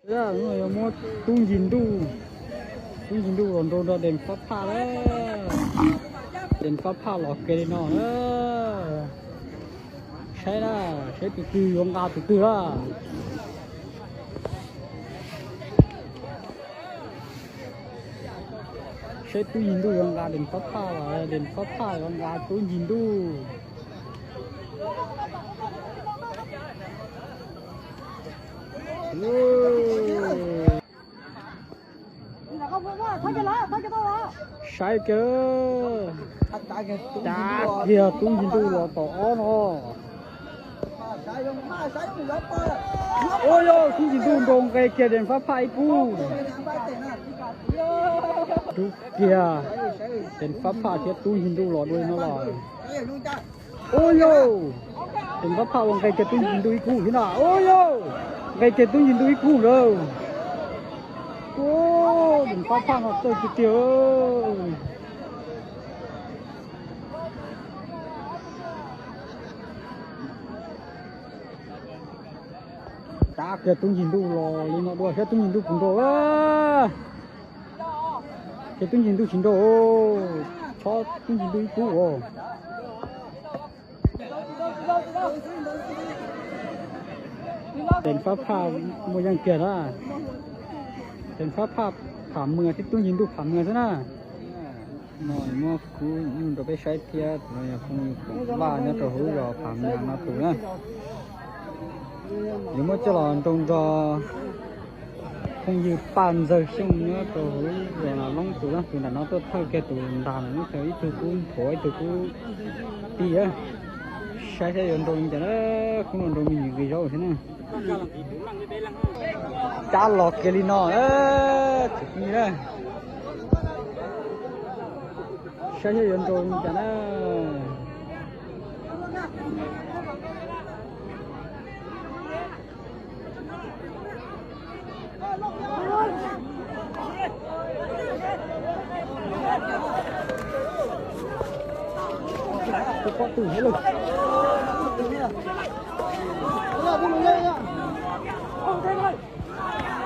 Yog muab tub ncig ntuj, tub ncig ntuj los nrau nrog dees fab phaj na. Dees fab phaj los kiag li no na. Saib na, saib tus twg yuav nqa tus twg na. Saib tub ncig ntuj yuav nqa dees fab phaj los dees fab phaj yuav nqa tub ncig ntuj. Saib kiag, cav kiag tub ncig ntuj los tom ob no. Ua yog tub ncig ntuj nrau nqe kiag dees fab phaj ib kub. Rub kiag dees fab phaj thiab tub ncig ntuj los dua li no los. Ua yog dees fab phaj ua nqe kiag tub ncig ntuj ib kub thiab na. Ua yog nqe kiag tub ncig ntuj ib kub lawm. Ua dees fab phaj no txawj tiag tiag. Cav kiag tub ncig ntuj los li no dua thiab tub ncig ntuj puas nrau. Ces tub ncig ntuj tsis nrau, chob tub ncig ntuj ib kub os. Dees fab phaj muaj yeej kiag na. Dees fab phaj pham mws thiab tub ncig ntuj pham mws xwb na. No muab kub nyuj rau peb saib thiab, tus no yog phooj ywg Koom Vaj nyob rau hauv zos Pham Mws no tus na. Yuav muab coj los nrau nrog phooj ywg Paj Ntxawg Xyooj nyob rau hauv zos Nas Loob tus na, tus nram no tuaj thawj kiag tus ntag no, ib tug kub nthuav ib tug kub tij. Saib saib yuav nrau li cas na, kub no nrau me ntsis nqi zaub thiab na. Cab los kiag li no, tsis pheej na. Saib saib yuav nrau li cas na.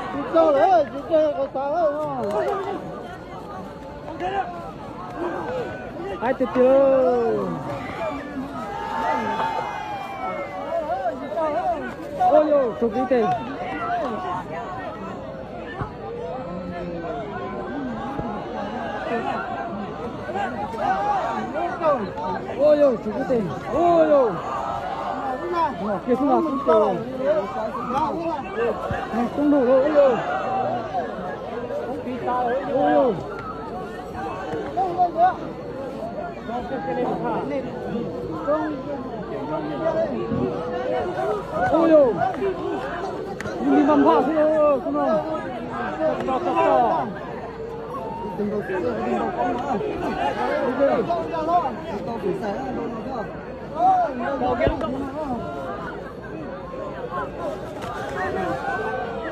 Tsis tau lawm, tsis tau, qhov tas lawm. Haib tiag tiag. Ua yog tsum kwv tij. Ua yog tsum kwv tij. Ua yog. Kiag xub no kub tau. Tub nug lawm ua yog. Ua yog. Ua yog, li npaj npaj xwb, xub no.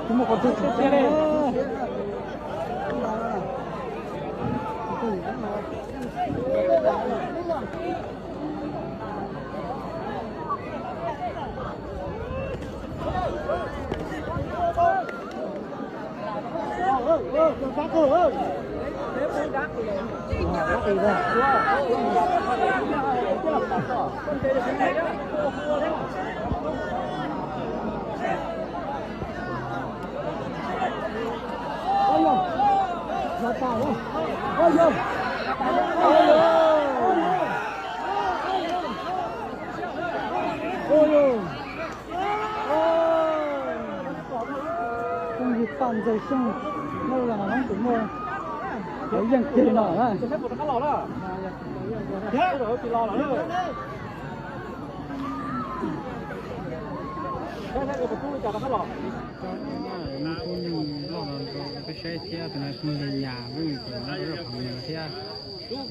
Kuv muaj qhov twg tsis tiag li. Phooj ywg Paj Ntxawg Xyooj, nyob rau Nas Loob tus muaj cov yeej kiag li no na. Peb saib thiab tus no phooj ywg Nyas Vwj tus nyob rau Pham Mws thiab. Phooj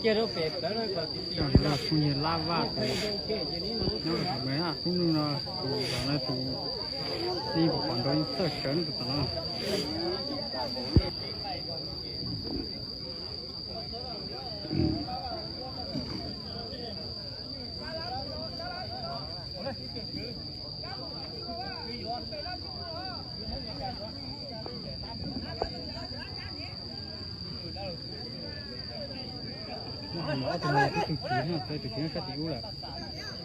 ywg Lab Vaj tus nyob rau Pham Mws na. Hnub no tus tom no tus nej pom pom nrau txawj sawv tus tom no. Tus no yog tus txiv no, tus txiv no sab tim ub lawm.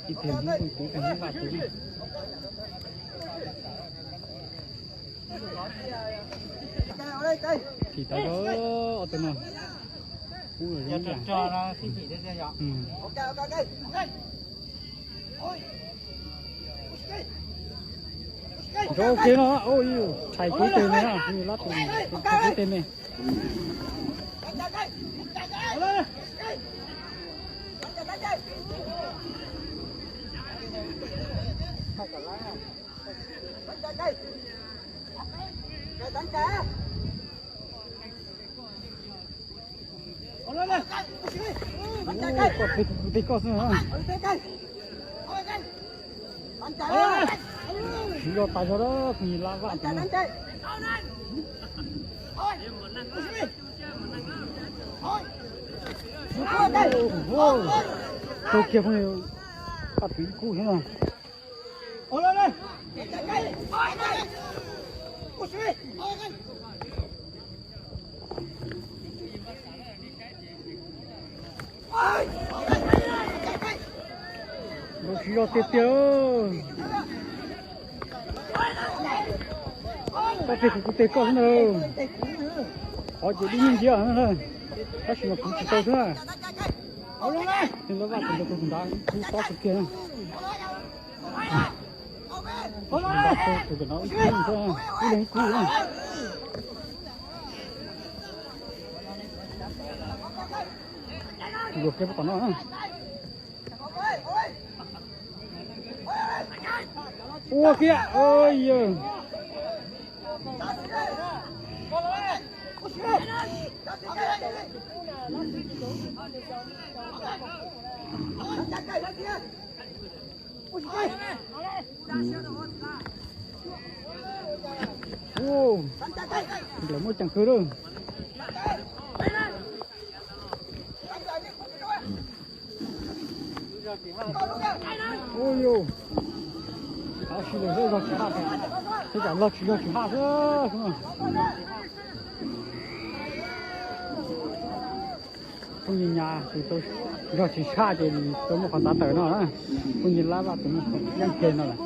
Ib tug Hmoob Pheej Tub, ib tug Hmoob Vaj Tub. Chim tas zog ob tug no. Ub, zoo ib yam. Ntsoov ua ke no, tshais kuv teg me no, lab tus kuv teg me. Koj teg kuv teg koj xwb. Tsis yog tas zog lawm, phooj ywg Lab Vaj tus no. Tau kiag phooj ywg, pab tw ib kub thiab no. Nkaus tsis yog tiag tiag. Koj teg kuv, kuv teg koj xwb na. Qhov ces dib nyiab nciab na, tab sis mas kuv tsis tau xwb na. Tej Lab Vaj tus ntawd tus nrad ib kub tob kawg kiag na. Tus nrad tus pem no ib kub xwb, ib leeg ib kub na. Luag kiag tom no na. Ua kiag, ua yawg. Ua, lawv muaj ceem kawg lawm. Ua yus, tab sis lawv zog tsis haj, tej zaum log tsis yog tsis haj xwb. Phooj ywg nyab tus tau zog tsis tshaj ces tau muaj qhov txav tawm no na. Phooj ywg Lab Vaj tus muaj qhov yeej kiag no lawm.